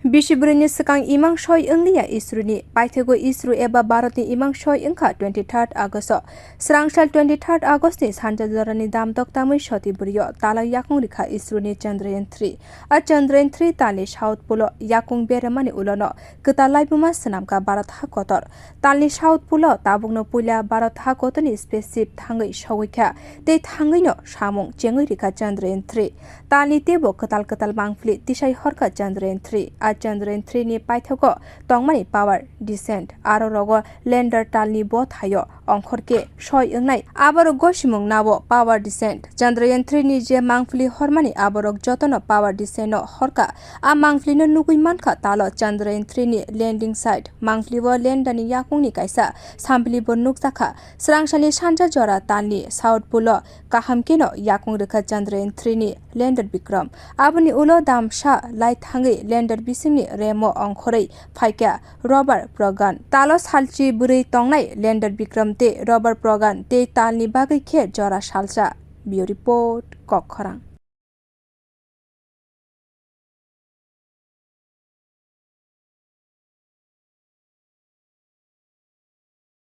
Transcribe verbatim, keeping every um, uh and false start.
Bisi bwrwini swkang imang soi wngliya ISRO ni, paithego ISRO eba Bharat ni imang soi wngkha twenty third August o. Swrangsa twenty third August ni sanja jorani damtok tamwi soti bwrwi o tala yakung rikha ISRO ni Chandrayaan three. A Chandrayaan three talni South Pole o yakung beremani ulono kwtal laibuma swnamkha Bharat ha kotor. Talni South Pole o tabukno puila Bharat ha kotorni spaceship thangwi sogwi kha, tei thangwino samung chengwi rikha Chandrayaan three. Talni teibo kwtal kwtal mangpili tisai horkha Chandrayaan three. A Chandrayaan three ni paithago tongmani power descent, aro rogo lander talni bo thaio ongkhor khe soi wngnai. Aborok gosimung nabo power descent. Chandrayaan three ni je mangpili hormani aborok jotono power descent no horkha. A mangpili no nugwi mankha talo Chandrayaan three ni landing site. Mangpili o lander ni yakung ni kaisa sampili bo nukjakha. Swrangsani sanja jora talni South Pole o kaham kheno yakung rwkha Chandrayaan three ni lander Vikram. Aboni ulo damsa lai thangwi lander bisingni remo ongkhorwi phaikha rover Progan. Talo salchi bwrwi tongnai lander Vikram tei rover Progan tei talni bagwi khe jora salsa. Bureau Report, Kokkhorang.